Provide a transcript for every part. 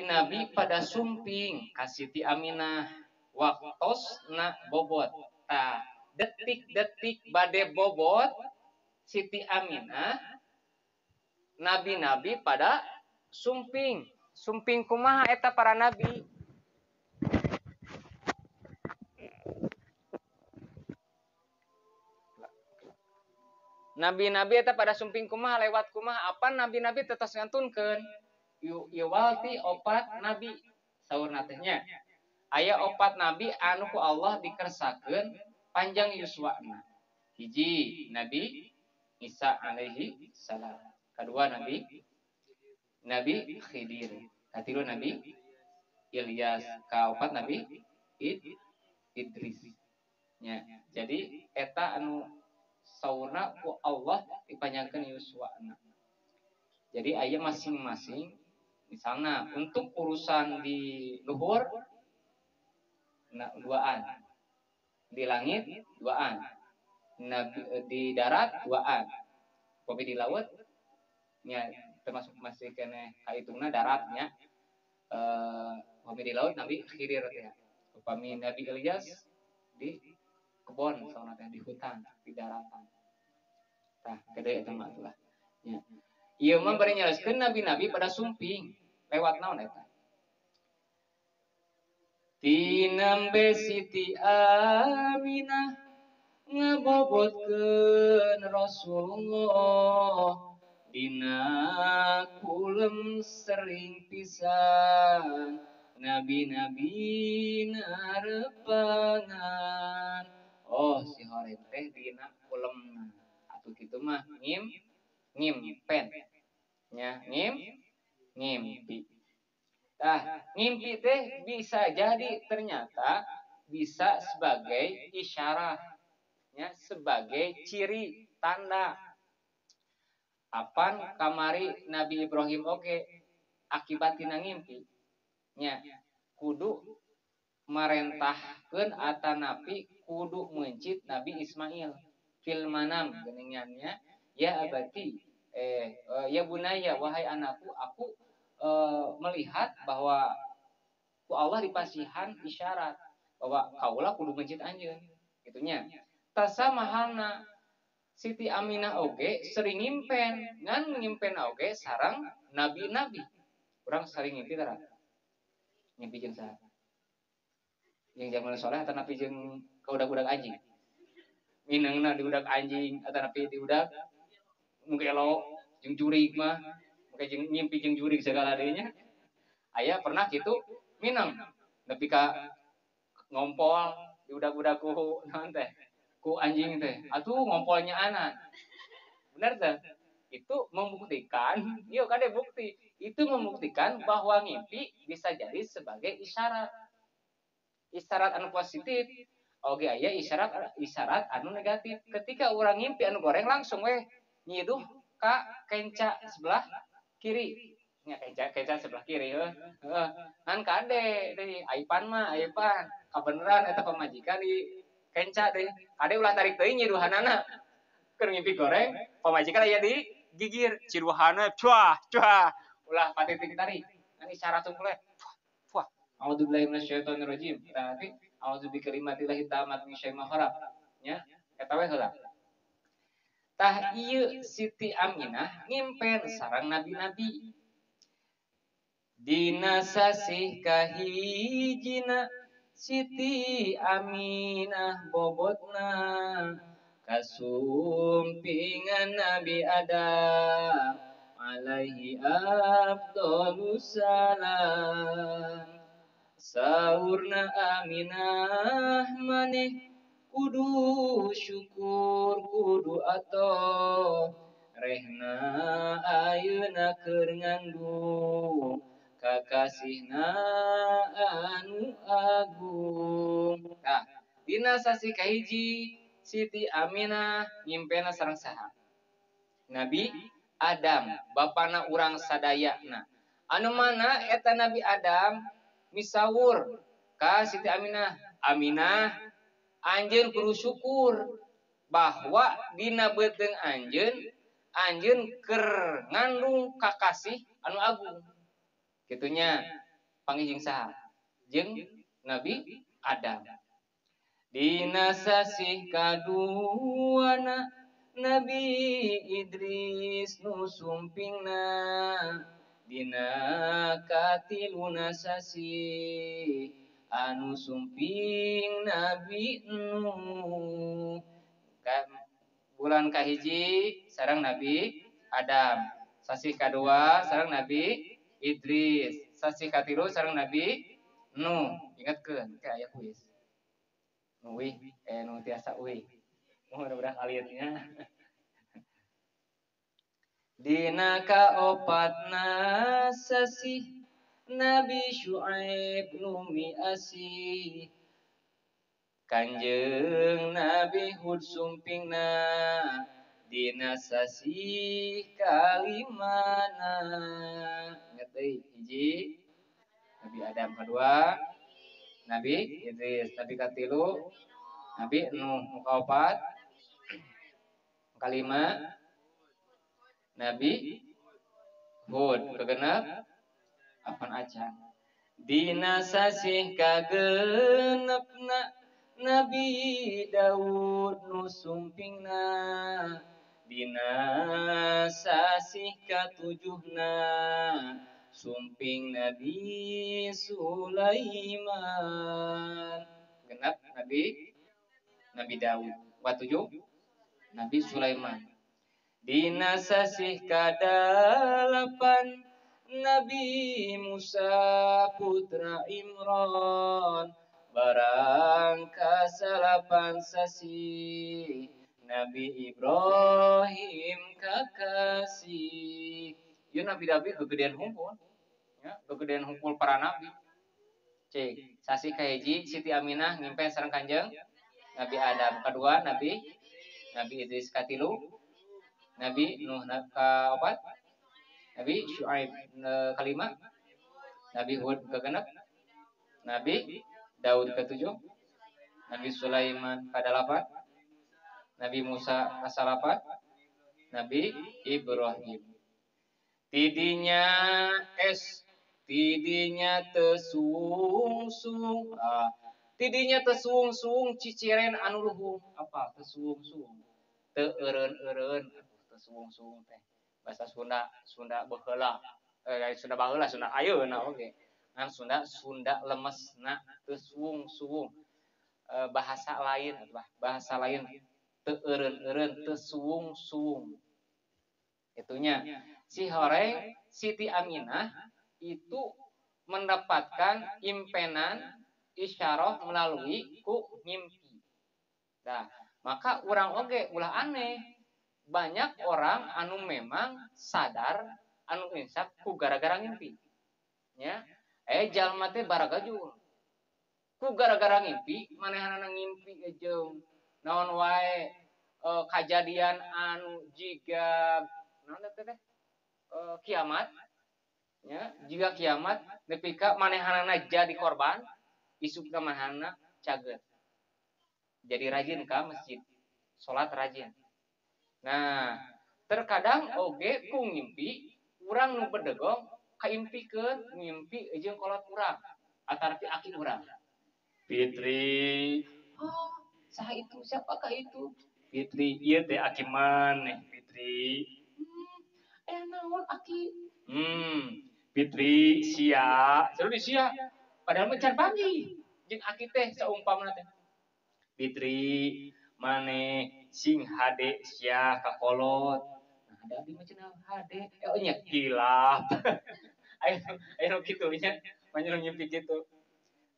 Nabi-nabi pada sumping ka Siti Aminah waktosna bobot. Tah, detik-detik bade bobot Siti Aminah, nabi-nabi pada sumping. Sumping kumaha eta para nabi? Nabi-nabi eta pada sumping kumaha lewat kumaha? Apa nabi-nabi tetos ngantunkeun? Iwalti opat nabi saurna teh nya. Aya opat nabi anu ku Allah dikersakeun panjang yuswana. Hiji Nabi Isa alaihi salam. Kedua Nabi Khidir. Katilu Nabi Ilyas. Kaopat Nabi Idris. Nya. Jadi eta anu saurna ku Allah dipanjangkeun yuswana. Jadi aya masing-masing misalnya untuk urusan di luhur nah, duaan, di langit duaan, nabi di darat duaan, kopi di laut nya termasuk masih keneh kaitungna daratnya, kopi di laut Nabi Khidir ya, upami Nabi Ilyas di kebon sauna teh di hutan di daratan. Tah gede eta mah atulah nya. Ieu mah bari nyarioskeun nabi-nabi pada sumping lewat naon eta? Tinambe Siti Aminah ngabobotkeun Rasulullah dina kulem sering pisan nabi-nabi narepangan. Oh si hore teh dina kulemna atuh kitu mah ngimpen nya ngimpi. Tah ngimpi teh bisa jadi ternyata bisa sebagai isyarat nya, sebagai ciri tanda. Apan kamari Nabi Ibrahim oge akibat tina ngimpi nya kudu marentahkeun atanapi kudu meuncit Nabi Ismail fil manam geuningannya ya abati ya bunaya wahai anakku aku melihat bahwa ku Allah dipasihan isyarat bahwa kaula kudu meuncit anjeun gitunya. Tasa mahalna Siti Aminah oge sering ngimpen ngan ngimpen oge sareng nabi-nabi. Urang sering ngimpi tara? Ngimpi jeung saha? Jeung zaman soleh atanapi jeung ka udag-udag anjing? Minangna di udag anjing atanapi di udag mugelo jeung jurig mah. Oke jeung ngimpi jeung jurig segala deui nya. Aya pernah kitu minang nepi ka ngompol di udag-udag ku naon teh? Ku anjing teh. Atuh ngompolnya anak. Bener teh? Itu membuktikan, ieu kade bukti. Itu membuktikan bahwa ngimpi bisa jadi sebagai isyarat. Isyarat anu positif, oge aya isyarat anu negatif. Ketika urang ngimpi anu goreng langsung weh nyiduh ka kenca sebelah kiri. Nya kenca sebelah kiri heuh. Heeh. Ngan kade deui aipan mah aipan. Kabeneran eta pamajikan di kenca deui. Kade ulah tarik teuing nyiduhanana. Keur ngimpi goreng, pamajikan aya di gigir, ciduhana cuah cuah. Ulah patitik tarik. Ngan isyarat tungkul we. Wah, a'udzubillahi minasyaitonirrajim. Tah nanti a'udzu bikalimatillahi tammati min syarri ma khalaq. Nya, eta we heula. Tah ieu Siti Aminah ngimpen sareng nabi-nabi. Dina sasih kahijina Siti Aminah bobotna kasumpingan Nabi Adam alaihi afdhalus salam. Saurna Aminah maneh kudu syukur kudu atoh rehna ayeuna keur ngandung kakasihna anu agung. Tah dina sasih kahiji Siti Aminah ngimpena sareng saha? Nabi Adam, bapana urang sadayana. Anu mana eta Nabi Adam misawur ka Siti Aminah. Aminah anjeun kudu syukur bahwa dina beuteung anjeun, anjeun keur ngandung kakasih anu agung. Kitunya. Panggih jeung saha? Jeung Nabi Adam. Dina sasih kaduana Nabi Idris nu sumpingna. Dina katiluna sasih anu sumping Nabi Nuh. Bulan kahiji sareng Nabi Adam, sasih kadua sareng Nabi Idris, sasih katilu sareng Nabi Nuh. Ingatkeun ke aya kuis. Nu wih, nu tiasa wih. Mudah-mudahan alitnya. Dina kaopatna sasih Nabi Syuaib nu miasih. Kanjeng Nabi Hud sumpingna dina sasih kalimana. Ingat deui, hiji Nabi Adam, kedua Nabi Idris, Nabi katilu Nabi Nuh, nu kaopat, kalima Nabi Hud, kegenep apan acan. Dina sasih kagenepna Nabi Daud nu sumpingna. Dina sasih katujuhna sumping Nabi Sulaiman. Genap Nabi Daud. Katujuh Nabi Sulaiman. Dina sasih kadalapan Nabi Musa putra Imran. Barang kasalapan sasih Nabi Ibrahim kakasih. Ieu Nabi Daud kegedean humpul. Ya, kegedean humpul para nabi. Cek, sasih kahiji Siti Aminah ngimpen sareng Kanjeng Nabi Adam, kedua Nabi Idris, katilu Nabi Nuh, kaopat Nabi Syuaib, kalima Nabi Hud, kegenep Nabi Daud, ketujuh Nabi Sulaiman, kadalapan Nabi Musa, kasalapan Nabi Ibrahim. Tidinya es, tidinya tesung-sung, tidinya tesung-sung ciciren anu luhung. Apa tesung-sung? Teu eureun-eureun, tesung-sung teh. Bahasa Sunda, Sunda baheula. Sunda baheula, Sunda ayeuna oge. Ngan Sunda, Sunda lemesna tesung-sung. Bahasa lain, bahasa lain teu eureun-eureun, tesung-sung. Itunya si horeng Siti Aminah itu mendapatkan impenan isyarah melalui ku mimpi. Nah, maka urang oge ulah aneh. Banyak orang anu memang sadar anu insaf ku gara-gara ngimpi. Ya, jalma teh baragajul. Ku gara-gara ngimpi, manehanana ngimpi jeung naon wae kajadian anu jiga naon teh kiamat. Ya, jika kiamat nepi ka manehanana jadi korban, isukna manehanana cager. Jadi rajin ka masjid, salat rajin. Nah, terkadang oge ku ngimpi urang nu bedegong kaimpikeun ngimpi jeung kolot urang atarapi aki urang. Fitri, oh, saha itu, siapakah itu? Fitri, ieu teh aki maneh, Fitri. Naon aki? Fitri sia, seru di sia. Padahal mah can panggih jeung aki teh saumpamana teh. Fitri maneh sing hade sia ka kolot. Nah, ada abdi mah cenah hade. Oh nya hilap. Ayo kitu nya, manjur ngimpi kitu.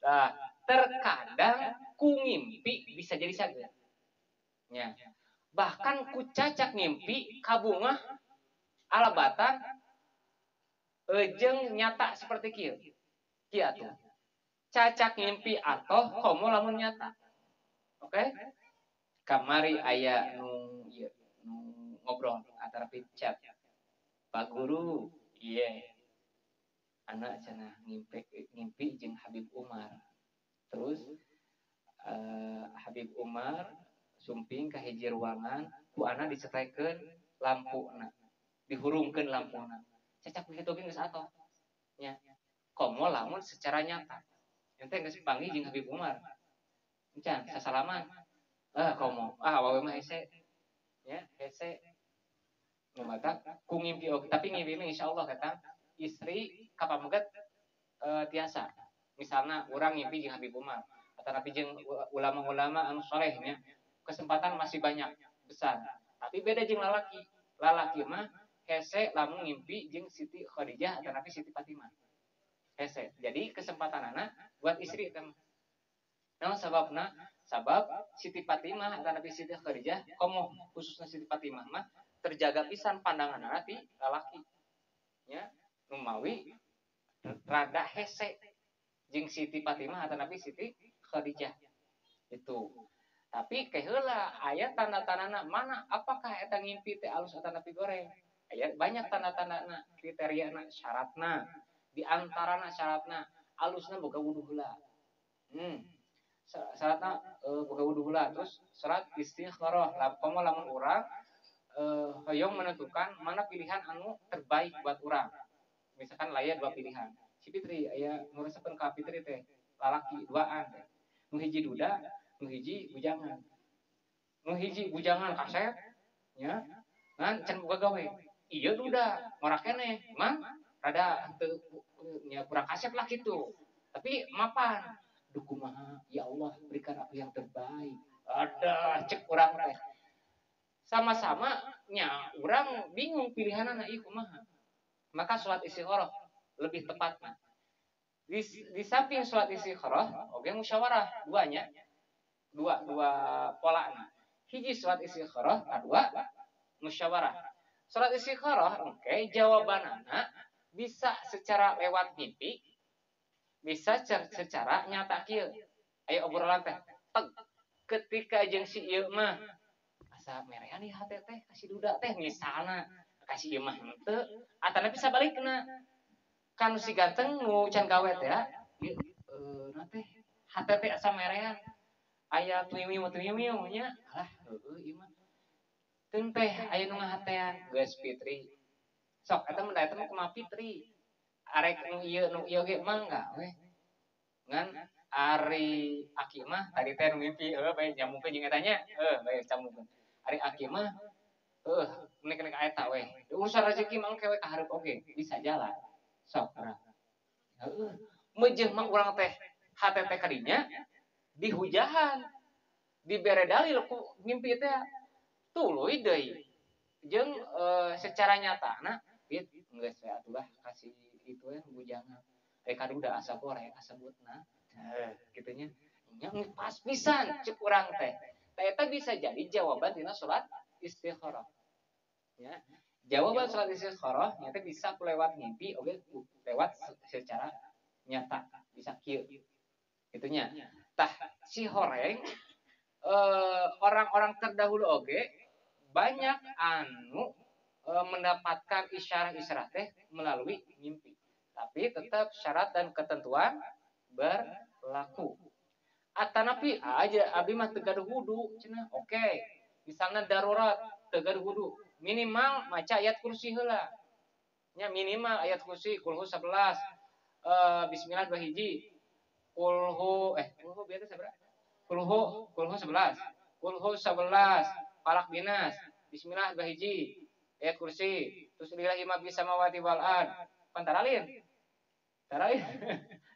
Nah, terkadang ku ngimpi bisa jadi sageut. Nya. Bahkan ku cacak ngimpi kabungah alabatan jeung nyata seperti kieu. Kieu atuh. Cacak ngimpi atau komo lamun nyata. Oke? Kamari aya nu ieu nu ngobrol antara chat. Pak Guru, ieu anak cenah ngimpi jeung Habib Umar. Terus Habib Umar sumping ka hiji ruangan ku anak dicetekeun lampuna, dihurungkeun lampuna. Cacak begitu ge geus atoh. Nya. Komo lamun secara nyata. Ente geus panggih jeung Habib Umar. Encan sasalaman. Komo. Ah, awewe mah hese. Ya, hese. Nu matak ku ngimpi oge, tapi ngimpi mah insyaallah kata istri ka pameget tiasa. Misalna urang ngimpi jeung Habib Umar atau tapi jeung ulama-ulama anu soleh nya, kesempatan masih banyak besar. Tapi beda jeung lalaki. Lalaki mah hese lamun ngimpi jeung Siti Khadijah atau tapi Siti Fatimah. Hese. Jadi kesempatan anak buat istri teh. Naon sababna? Sabab Siti Fatimah atau tapi Siti Khadijah, komo khususnya Siti Fatimah mah terjaga pisan pandangan anak ti lalaki. Ya, numawi rada hese jeung Siti Fatimah atau nabi Siti Khadijah. Itu. Tapi keheula aya tanda-tandana mana apakah eta ngimpi teh alus atau nabi goreng. Aya banyak tanda-tandana, kriteriana, syaratna. Di antarana syaratna alusna boga wudu heula. Syaratna boga wudu heula, terus syarat istikharah. Komo lamun urang hoyong menentukan mana pilihan anu terbaik buat urang. Misalkan laya dua pilihan. Si Fitri aya nu resepeun ka Fitri teh lalaki duaan teh. Nu hiji duda, nu hiji bujangan. Nu hiji bujangan kasep nya, ngan can boga gawe. Ieu duda ngora keneh, mah rada teu nya kurang kasep lah gitu. Tapi mapan. Duh kumaha, ya Allah berikan aku yang terbaik. Ada cek urang teh. Sama-sama nya urang bingung pilihanana ieu kumaha. Maka sholat istikharah lebih tepatna. Di samping sholat istikharah, oge musyawarah duanya. Dua polana. Hiji sholat istikharah, kadua musyawarah. Sholat istikharah, oke, jawabanana bisa secara lewat mimpi, bisa secara nyata kieu. Ayo obrolan teh. Teg. Ketika jeung si ieu mah asa merean ieu hate teh kasih duda teh misalna kasih ieu mah henteu, atana bisa balikna. Kan si ganteng nu can gawe teh ya, ieu na teh hate teh asa merean. Aya tumiu-tumiu nya, alah heueuh ieu mah. Teun teh aya nu ngahatean geus Fitri. Sok eta mah eta mah kumaha Fitri. Arek nu ieu ge mangga we. Ngan ari aki mah tadi teh nu mimpi heueuh bae nyambungkeun jeung eta nya, heuh bae sambungkeun. Ari aki mah heueuh nek eta we. Urusan rezeki mah engke we kahareup oge bisa jalan. Sok urang. Heueuh meujeuh mah urang teh hate teh kadinya dihujahan, dibere dalil ku mimpi teh tuluy deui. Jeung secara nyatana pit geus we atuh lah kasih itu ya bujangan. Kaduda asa goreng asa butna. Kitu nya. Nya pas pisan cek urang teh. Tah eta bisa jadi jawaban tina salat istikharah. Ya. Jawaban salat istikharah nya teh bisa lewat mimpi oge lewat secara nyata bisa kieu. Itunya. Tah si horeng orang-orang terdahulu oge banyak anu mendapatkan isyarat-isyarat teh melalui mimpi. Tapi tetap syarat dan ketentuan berlaku. Atanapi aja abi mah teu gaduh wudu cenah. Oke. Misalnya darurat teu gaduh wudu, minimal maca ayat kursi heula. Nya minimal ayat kursi kulhu 11. Bismillah 2 hiji. Kulhu kulhu biasa sabaraha? Kulhu 11. Kulhu 11, falak binas, bismillah 2 hiji, ayat kursi, terus lillahi ma fis samawati wal ard. Pan taralin. Taralin.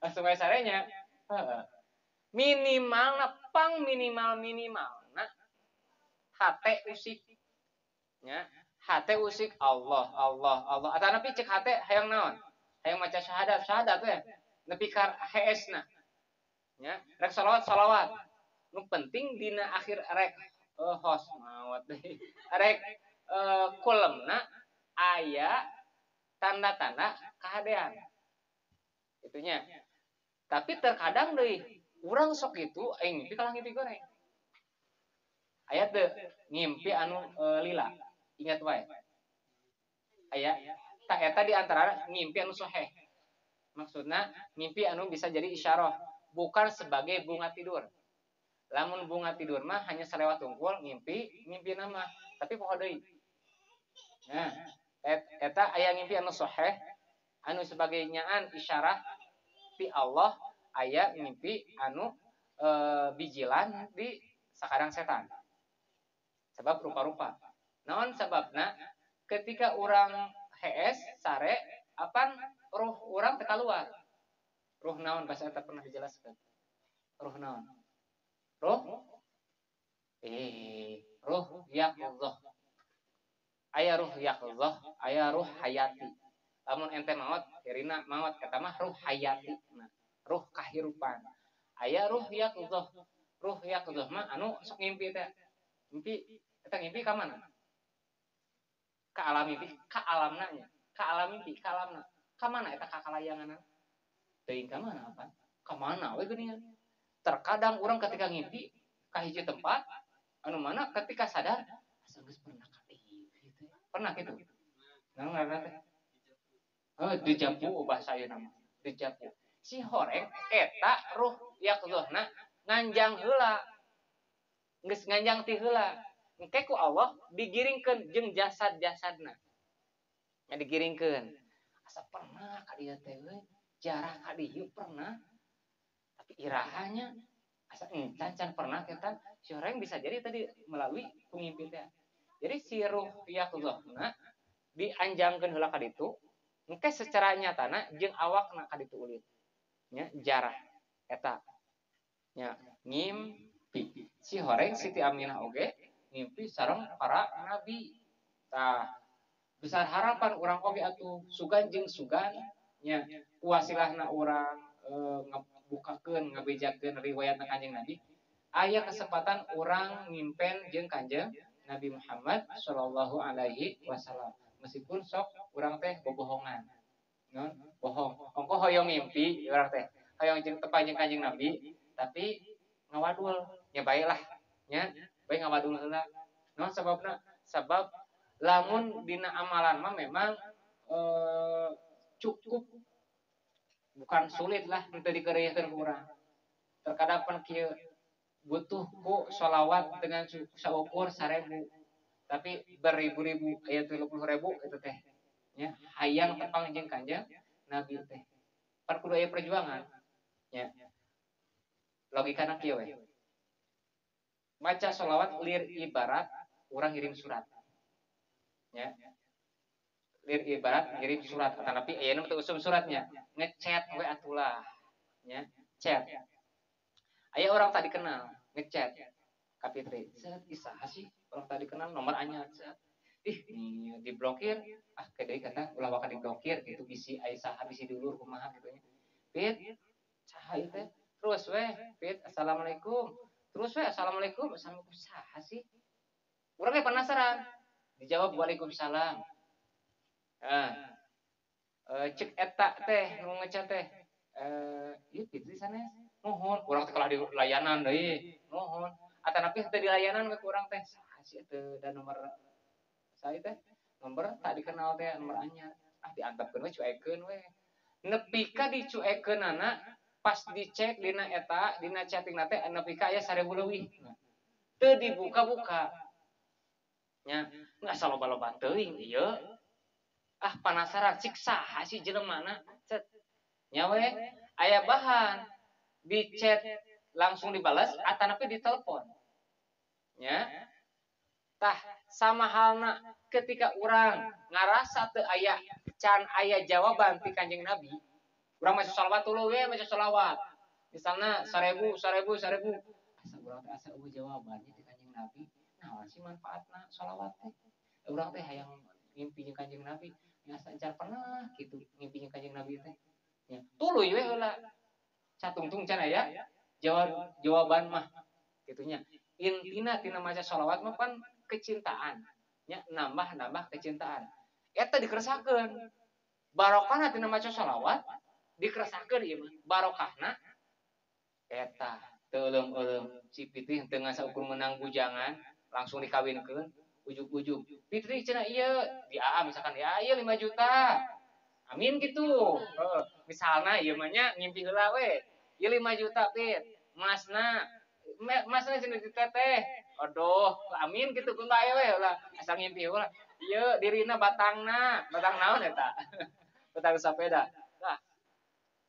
Langsung wae sarenya. Heeh. Minimal pang minimal na hate usik. Nya, hate usik Allah Allah Allah. Atanapi cek hate hayang naon? Hayang maca syahadat, syahadat we. Nepi ka heesna. Nya, rek salawat salawat. Nu penting dina akhir rek hos maot deui. Rek kulemna aya tanda-tanda kahadean. Itunya. Tapi terkadang deui urang sok itu aing ngimpi kalah ngimpi goreng. Aya teu ngimpi anu lila. Ingat wae. Aya tah eta di antara ngimpi anu soheh. Maksudna ngimpi anu bisa jadi isyarah, bukan sebagai bunga tidur. Lamun bunga tidur mah hanya selewat tungkul ngimpi, ngimpi nama, tapi poho deui. Nah, eta aya ngimpi anu soheh, anu sebagai nyaan isyarah Ti Allah aya ngimpi anu bijilan di sakarang setan. Sebab rupa-rupa. Naon sababna ketika urang hees sare apan ruh urang teu kaluar. Ruh naon bahasa eta pernah dijelaskan. Ruh naon? Ruh ruh yaqzah. Aya ruh yaqzah, aya ruh hayati. Lamun ente maot, hirina maot eta mah ruh hayati. Nah, ruh kahirupan. Aya ruh yaqzah. Ruh yaqzah mah anu sok ngimpi teh. Mimpi eta ngimpi ka mana? Ka alam mimpi, ka alamna nya. Ka alam mimpi, ka alamna. Ka mana eta ka kalayanganna? Teuing ka mana apa? Ka mana we geuningan? Terkadang orang ketika ngimpi ka hiji tempat anu mana ketika sadar asa geus pernah ka dieu gitu. Pernah gitu. Naon ngaranna teh? Oh, dejavu bahasa ayeuna mah. Dejavu. Si horeng eta ruh yaqzahna nganjang heula. Geus nganjang ti heula. Engke ku Allah digiringkeun jeung jasad-jasadna. Nya digiringkeun. Asa pernah ka dieu teh euy, jarah ka dieu pernah. Tapi irahanya asa encan can pernah kita si horeng bisa jadi tadi melalui pengimpi teh. Jadi si ruh yaqzahna dianjangkeun heula ka ditu, engke secara nyatana jeung awakna ka ditu ulin. Nya jarah eta. Nya ngimpi. Si horeng Siti Aminah oge ngimpi sareng para nabi. Tah besar harapan urang oge atuh sugan jeung sugan nya wasilahna urang ngabukakeun ngabejakeun riwayatna Kanjeng Nabi. Aya kesempatan urang ngimpen jeung Kanjeng Nabi Muhammad sallallahu alaihi wasallam. Meskipun sok urang teh bobohongan. Non, bohong. Ongko hoyong ngimpi urang teh. Hoyong jeung tepang jeung Kanjeng Nabi, tapi ngawadul. Nya bae lah, nya bae ngawadul heula. Non sababna? Sabab lamun dina amalan mah memang cukup bukan sulit lah untuk dikerjakan ku urang. Terkadang pan kieu butuh ku sholawat dengan saukur 1000, tapi beribu-ribu aya 30.000 itu teh nya hayang tepang jeung Kanjeng Nabi teh. Pan kudu aya perjuangan nya. Logikana kieu we. Maca sholawat lir ibarat urang ngirim surat. Nya. Lir ibarat ngirim surat, tapi ayeuna teu usum suratnya. Ngechat we atulah. Nya, chat. Aya orang tadi kenal, ngechat ka Fitri. Set, ih saha sih orang tadi kenal nomor anyar set. Ih, nih diblokir. Ah, ke deui kata ulah waka diblokir gitu bisi aya saha bisi dulur kumaha kitu nya. Fit, saha ieu teh? Terus we, Fit, assalamualaikum. Terus we, assalamualaikum, assalamualaikum saha sih? Urang ge penasaran. Dijawab waalaikumsalam. Ah. Cek eta teh nu ngechat teh. Ieu Fitri sanes. Nuhun, urang teh kalah di layanan deui. Nuhun. Atanapi teu di layanan we ku urang teh. Saha sih teu da nomor saya teh nomor tak dikenal teh nomor anyar. Ah diantepkeun we cuekeun we. Nepi ka dicuekeunana pas dicek dina eta dina chatting teh nepi ka aya 1000 leuwih. Teu dibuka-buka. Nya, nggak saloba-loba teuing ieu. Ah penasaran cik saha sih jelemana? Cet. Nya we aya bahan di chat langsung dibalas atanapi ditelepon. Nya. Tah sama halna ketika urang ngarasa teu aya can aya jawaban ti Kanjeng Nabi, urang maca sholawat dulu we, maca sholawat. Misalna 1000, 1000, 1000. Asa urang teh asa eueuh jawabannya ti Kanjeng Nabi. Naon sih manfaatna sholawat teh? Urang teh hayang ngimpi jeung Kanjeng Nabi, asa encan pernah kitu ngimpi jeung Kanjeng Nabi teh. Nya, tuluy we heula. Catungtung can aya jawaban mah kitunya. Intina tina maca sholawat mah pan kecintaan. Nya nambah-nambah kecintaan. Eta dikeresakeun. Barokahna tina maca sholawat dikeresakeun ieu mah. Barokahna eta teu euleum-euleum si Fitri teu ngasa ukur menang bujangan langsung dikawinkeun ujug-ujug. Fitri cenah ieu di AA misalkan di AA ieu 5 juta. Amin gitu. Heeh. Misalna ieu mah nya ngimpi heula we. Ieu 5 juta Fit. Masna masna cenah di teteh. Aduh, amin gitu kun bae we heula. Asal ngimpi heula. Ieu dirina batangna, batang naon eta? Batang sepeda. Nah.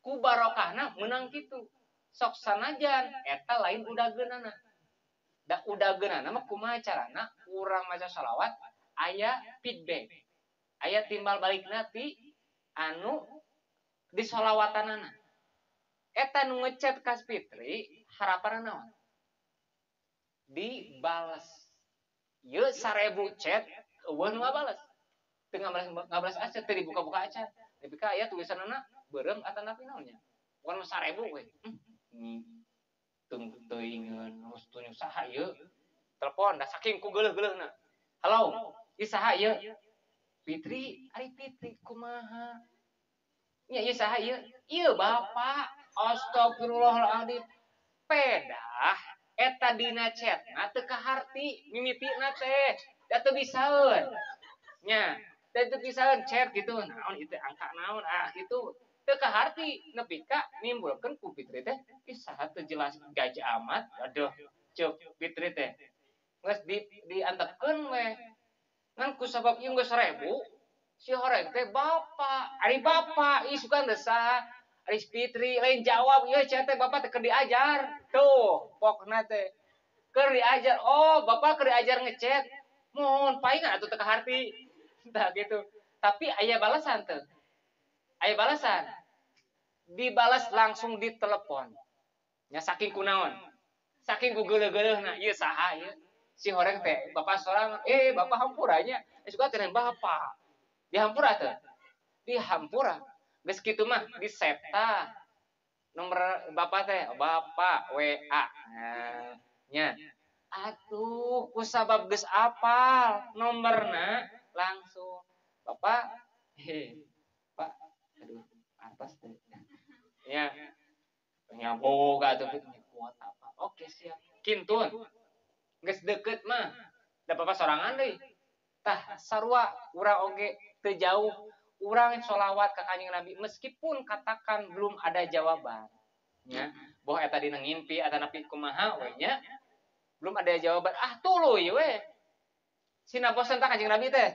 Ku barokahna menang kitu. Sok sanajan eta lain udageunana. Da udageunana mah kumaha carana urang maca sholawat aya feedback. Aya timbal balikna ti anu disolawatanana. Eta nu ngechat ka Fitri harapanna naon? Dibales. Ieu 1000 chat eueuh nu ngabales. Teu ngabales aja teu dibuka-buka acan. Nepi ka aya tulisanana beureum atanapi naon nya. Bukan 1000 we. Teuingeun tunjuk saha ieu? Telepon da saking ku geuleuh-geuleuhna. Halo, ieu saha ieu? Fitri, ari Fitri kumaha? Nya ieu saha ieu? Ieu bapak. Astagfirullahaladzim. Pedah eta dina chatna teu kaharti mimitina teh. Da teu bisaeun. Nya, da teu bisaeun chat gitu. Naon ieu teh angka naon ah gitu. Teu kaharti nepi ka nimbulkeun ku Fitri teh ih saha teu jelas gajah amat. Aduh, ceuk Fitri teh. Geus diantepkeun we. Ngan ku sabab ieu geus 1000 si horeng teh bapak. Ari bapak ieu sugan teh saha? Ari Fitri lain jawab ieu chat teh bapak teh keur diajar. Tuh, pokna teh keur diajar. Oh, bapak keur diajar ngechat. Mohon paingan atuh teu kaharti. Tah gitu. Tapi aya balasan teu? Aya balasan. Dibalas langsung ditelepon. Nya saking kunaon? Saking ku geuleuh-geuleuhna, ieu saha ieu? Si horeng teh bapak sorang, bapak hampura nya. Suka teh bapak. Dihampura teh? Dihampura. Geus kitu mah di-save tah. Nomor bapak teh, bapak WA. Nah, nya. Atuh ku sabab geus apal nomorna langsung bapak, Pak, aduh, atas teh. Nya. Nya boga atuh kuota apa. Oke, siap. Kintun. Geus deukeut mah. Da bapak sorangan deui. Tah sarua urang oge teu jauh. Urang sholawat ka Kanjeng Nabi meskipun katakan belum ada jawaban. Nya, boh eta dina ngimpi atanapi kumaha we nya. Belum ada jawaban. Ah tuluy we. Sina bosen tah Kanjeng Nabi teh.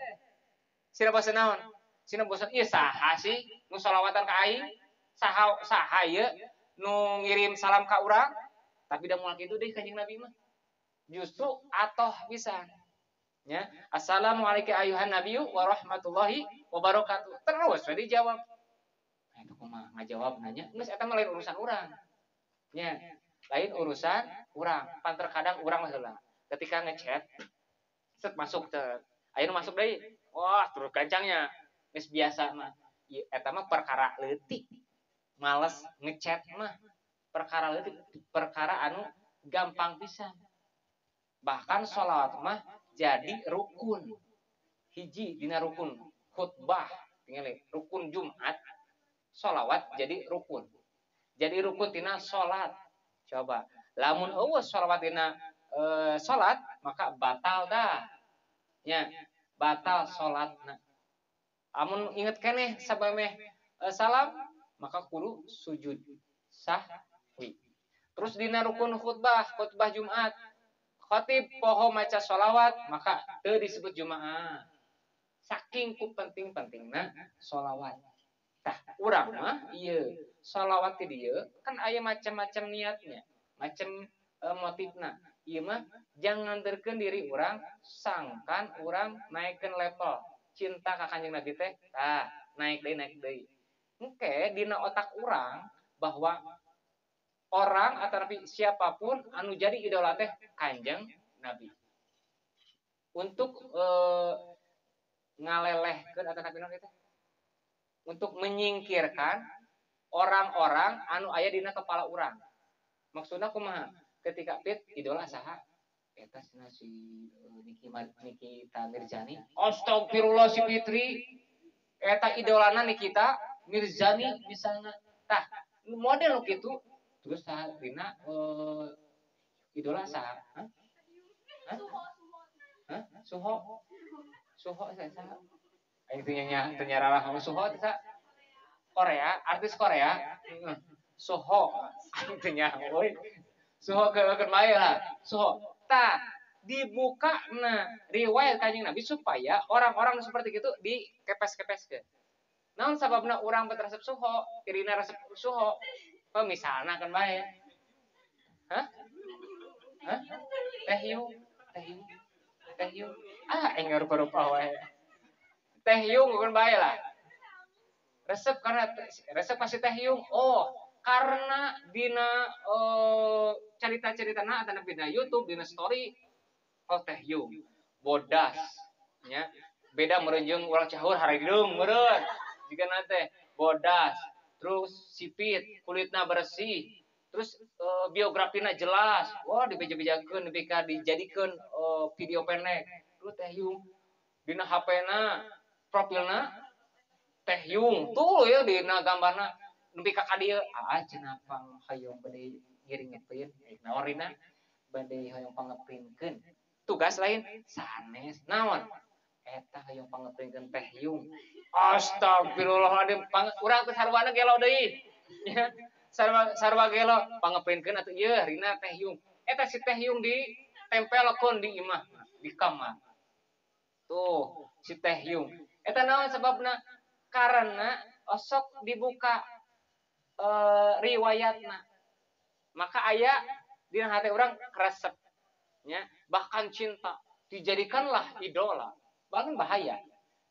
Sina bosen naon? Sina bosen ieu saha sih nu sholawatan ka aing? Saha saha ieu nu ngirim salam ka urang? Tapi da moal kitu deui Kanjeng Nabi mah. Justru atoh pisan. Ya, assalamualaikum ayuhan nabiyyu wa rahmatullahi wabarakatuh. Terus we dijawab. Nah, itu kumaha ngajawab nanya, geus eta mah lain urusan urang. Nya, lain urusan urang. Pan terkadang urang heula ketika ngechat set masuk teh. Aya nu masuk deui. Wah, terus gancangnya. Geus biasa mah. Ieu eta mah perkara leutik. Males ngechat mah perkara leutik, perkara anu gampang pisan. Bahkan sholawat mah jadi rukun. Hiji dina rukun khutbah, tingali rukun Jumat, sholawat jadi rukun. Jadi rukun tina salat. Coba, lamun eueuh sholawat tina salat maka batal dah. Nya, batal salatna. Amun inget keneh sabameh salam maka kudu sujud sahwi. Terus dina rukun khutbah, khutbah Jumat, khatib poho maca sholawat maka teu disebut Jumaah. Saking ku penting-pentingna sholawat. Tah, urang mah ieu sholawat ti dieu kan aya macam-macam niatnya, macam motifna. Ieu mah jangan nganterkeun diri urang sangkan urang naikkeun level cinta ka Kanjeng Nabi teh. Tah, naik deui naik deui. Engke dina otak urang bahwa orang atau siapapun anu jadi idola teh Kanjeng Nabi. Untuk ngalelehkeun atau naon teh? Untuk menyingkirkan orang-orang anu aya dina kepala urang. Maksudna kumaha? Ketika pit idola saha? Eta cenah si Nikita Mirzani. Astagfirullah si Fitri. Eta idolana Nikita Mirzani misalnya. Tah, model kitu terus saha dina idola saha? Hah? Hah? Hah? Suho. Suho saya saha? Aing teu nya teu nyaralah Suho teh saha? Korea, artis Korea. Suho. Aing teu nyaho euy. Suho keur bae lah. Suho. Tah, dibuka na riwayat Kanjeng Nabi supaya orang-orang seperti itu dikepes-kepeskeun. Naon sababna urang bet resep suho, dirina resep suho? Misalna kan bae. Hah? Hah? Teh Yung, Teh Yung, Teh Yung. Ah, aing rupa-rupa wae. Teh Yung bukan bae lah. Resep karena resep pasti Teh Yung. Oh, karena dina cerita-ceritana atau dina YouTube, dina story, oh Teh Yung bodas nya, beda meureun jeung urang Cahur harideung meureun. Jiga teh bodas, terus sipit, kulitna bersih, terus biografina jelas. Wah, dibeja-bejakeun nepi ka dijadikeun video pendek. Terus Teh Yung dina HP-na profilna Teh Yung tuh ya, dina gambarna nepi ka kadieu. Ah, cenah pang hoyong bade ngiring ngeprint, naon rina bade hoyong pangeprintkeun tugas lain sanes naon eta hoyong pangeprintkeun Teh Yung. Astagfirullahaladzim, pang urang teh sarwana gelo deui nya, sarwa sarwa gelo. Pangeprintkeun atuh ieu rina Teh Yung. Eta si Teh Yung ditempelkeun di imah, di kamar tuh si Teh Yung eta. Naon sebabna? Karena osok dibuka riwayatna, maka aya di hati urang resep nya, bahkan cinta, dijadikanlah idola. Bahkan bahaya.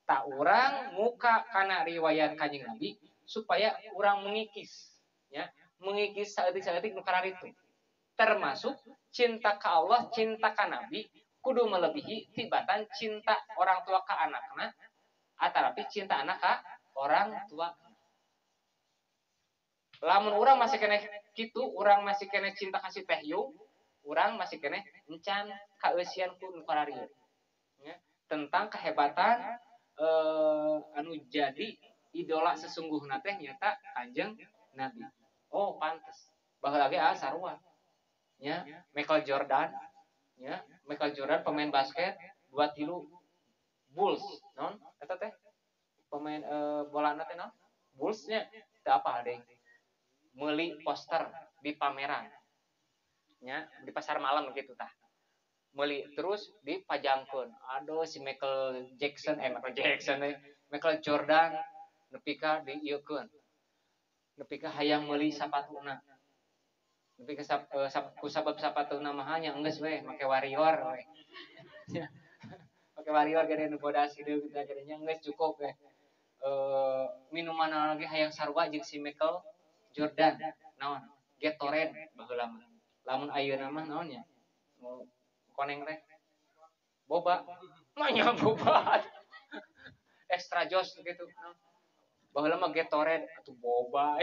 Tah, urang muka karena riwayat Kanjeng Nabi supaya urang mengikis ya, mengikis saeutik-saeutik nu itu, termasuk cinta ke Allah, cinta ke Nabi kudu melebihi tibatan cinta orang tua ke anakna atau cinta anak ke orang tua. Lamun urang masih keneh gitu, urang masih keneh cinta ka si Teh Yung, urang masih keneh encan kaeusian ku nu ya, tentang kehebatan anu jadi idola sesungguhna teh nyata Kanjeng Nabi. Oh, pantes. Baheula lagi ah sarua. Ya, Michael Jordan, ya, Michael Jordan pemain basket 2-3 Bulls, non? Eta teh pemain bola teh non? Bulls-nya teu apa deh. Meuli poster di pameran. Ya, di pasar malam gitu tah. Meuli terus dipajangkeun. Aduh, si Michael Jackson, eh Michael Jackson eh, Michael Jordan nepi ka diieukeun. Nepi ka hayang meuli sapatuna. Nepi ka ku sabab sapatuna mahalnya enggeus we make Warrior we. Make Warrior gede nu bodas hideung gitu gede nya, geus cukup we. Minuman lagi hayang sarua jeung si Michael Jordan. Naon? Gatorade baheula mah. Lamun ayeuna mah naon nya? Nu koneng teh? Boba. Manya boba. Extra jos gitu. Baheula mah Gatorade atau boba.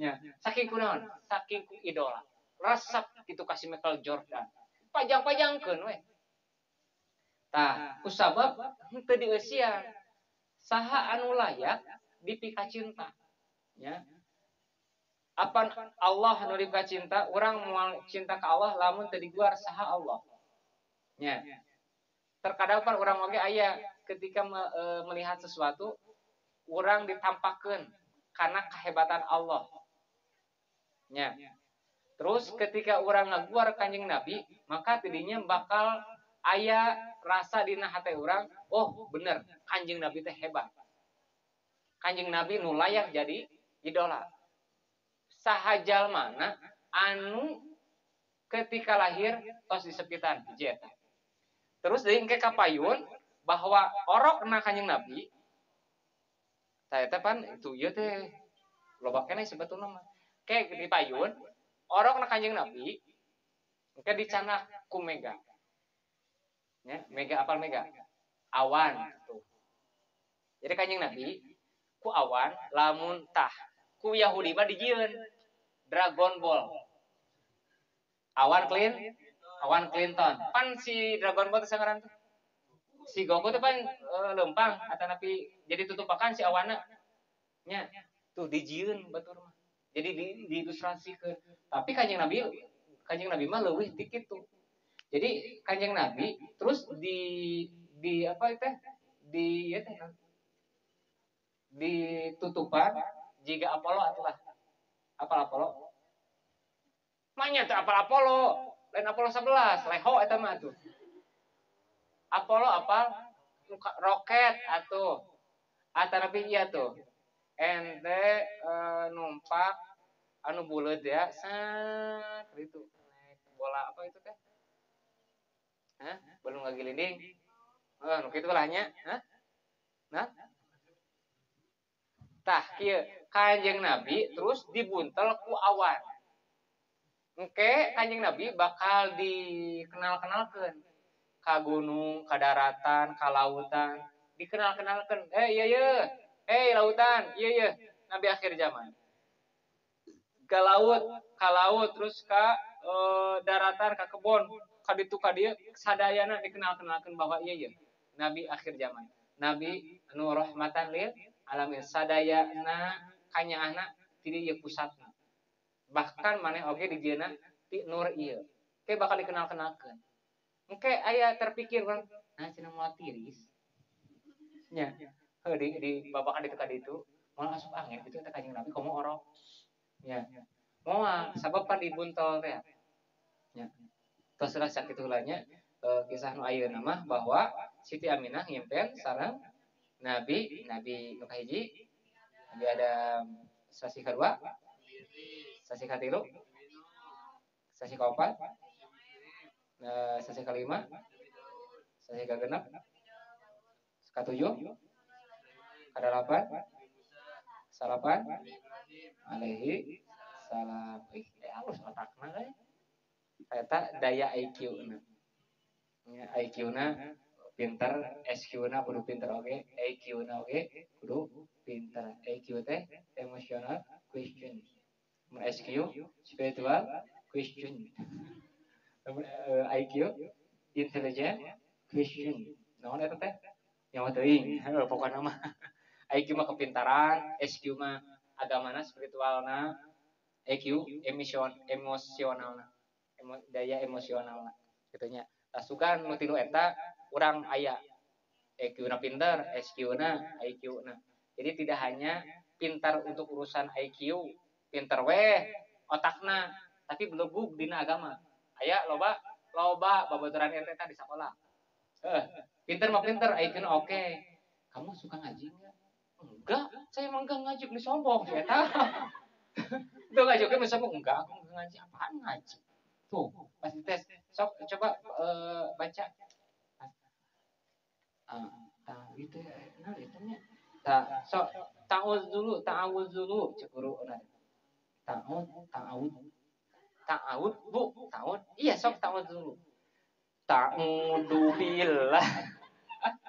Nya, saking ku naon? Saking ku idola. Resep gitu ka si Michael Jordan. Pajang-pajangkeun we. Tah, kusabab henteu dieusian. Saha anu layak dipika cinta? Ya. Apan Allah nu dipika cinta, urang moal cinta ka Allah lamun teu diguar saha Allah. Ya. Terkadang pan urang oge aya ketika melihat sesuatu, urang ditampakkeun karena kehebatan Allah. Ya. Terus ketika urang ngaguar Kanjeng Nabi, maka tidinya bakal aya rasa dina hati urang, oh bener, Kanjeng Nabi teh hebat. Kanjeng Nabi nu layak jadi idola. Saha jalmana anu ketika lahir tos disepitan, hiji eta. Terus deui engke kapayun bahwa orokna Kanjeng Nabi. Tah, eta pan itu ieu teh loba keneh sebetulna mah. Kayak di payun orokna Kanjeng Nabi engke dicandak ku mega. Ya, mega, apal mega? Awan tuh. Jadi Kanjeng Nabi ku awan, lamun tah ku Yahudi mah dijieun Dragon Ball. Awan Clint, awan Clinton. Pan si Dragon Ball teh sangaran tuh. Si Goku tuh pan lempang atau napi jadi tutupakan si awana. Nya, tuh dijieun batur mah. Jadi diilustrasikeun. Tapi Kanjeng Nabi mah leuwih ti kitu. Jadi Kanjeng Nabi terus di apa itu di ya teh ditutupan jika Apollo atulah. Apal Apollo? Manya teh apal Apollo? Lain Apollo 11, leho eta mah tuh. Apollo apa? Roket atuh. Atanapi iya tuh. Ente numpak anu buleut ya, set itu naik bola apa itu teh? Hah? Belum ngagilinding. Oh, nu kitu lah nya. Hah? Nah? Tah kieu Kanjeng Nabi terus dibuntel ku awan. Engke Kanjeng Nabi bakal dikenal-kenalkeun ka gunung, ka daratan, ka lautan, dikenal-kenalkeun. Iya iya, lautan, iya iya, Nabi akhir zaman. Ke laut terus ka daratan, ka kebon, ka ditu ka dieu sadayana dikenal-kenalkeun bahwa iya iya, Nabi akhir zaman. Nabi anu rahmatan lil alamin sadayana kanyaahna ti dieu pusatna. Bahkan maneh oge dijieunna ti nur ieu. Ke bakal dikenal-kenalkeun. Engke aya terpikir urang, nah cenah moal tiris. Nya, heuh di babakan ditu ka ditu, moal asup angin kitu eta Kanjeng Nabi komo orok. Nya. Moal sabab pan dibuntel teh. Nya. Tos lah sakitu heula nya kisah nu ayeuna mah bahwa Siti Aminah ngimpen sareng Nabi, Nabi nu kahiji, Nabi Adam sasih kadua, sasih katilu, sasih kaopat, sasih kalima, sasih kagenep, katujuh, kadalapan, salapan, alaihi salam. Ih, halus otakna euy. Eta daya IQ-na. Ya, IQ-na pinter, SQ-na kudu pinter oge, EQ-na oge kudu pinter. EQ teh emotional question. SQ spiritual question. IQ intelligent question. Naon eta teh? Nyawa teuing, heuh pokona mah. IQ mah kepintaran, SQ mah agamana spiritualna, EQ emosionalna. Daya emosionalna kitu nya. Tasukan nu tilu eta urang aya EQ-na pinter, SQ-na, IQ-na. Jadi tidak hanya pintar untuk urusan IQ, pinter weh otakna, tapi belegug dina agama. Aya loba loba babaturan ente teh di sekolah. Pinter mah pinter, IQ-na oke. Kamu suka ngaji enggak? Enggak, saya emang enggak ngaji, ini sombong sih eta. Itu ngaji oke, sombong enggak, aku enggak ngaji, apaan ngaji? Tuh, pas dites, sok coba baca. Ah, itu nah itu nya. Ta, sok ta'awuz dulu, cek guru nah. Ta'awuz, ta'awuz. Ta'awuz, Bu, ta'awuz. Iya, sok ta'awuz dulu. Ta'udzu billah.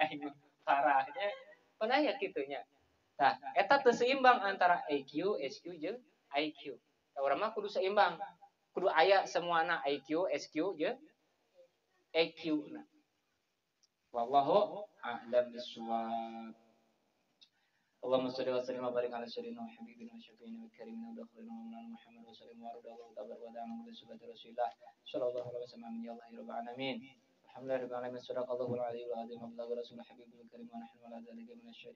Aing parahnya. Pernah ya kitunya. Tah, eta teu seimbang antara EQ, SQ jeung IQ. Tah urang mah kudu seimbang. Kudu aya semuana IQ, SQ jeung EQ na. Wallahu a'lam bissawab. Allahumma shalli wa sallim wa barik ala sayyidina habibina wa syafi'ina wa karimina wa dakhilina wa maulana Muhammad wa sallim wa radallahu tabaraka wa ta'ala an sunnati Rasulillah sallallahu alaihi wasallam ya Allah rabbil alamin. Alhamdulillah rabbil alamin, sadaqallahu al-aliyyul azim wa balagha rasulul habibul karim wa nahnu ala dzalika minasy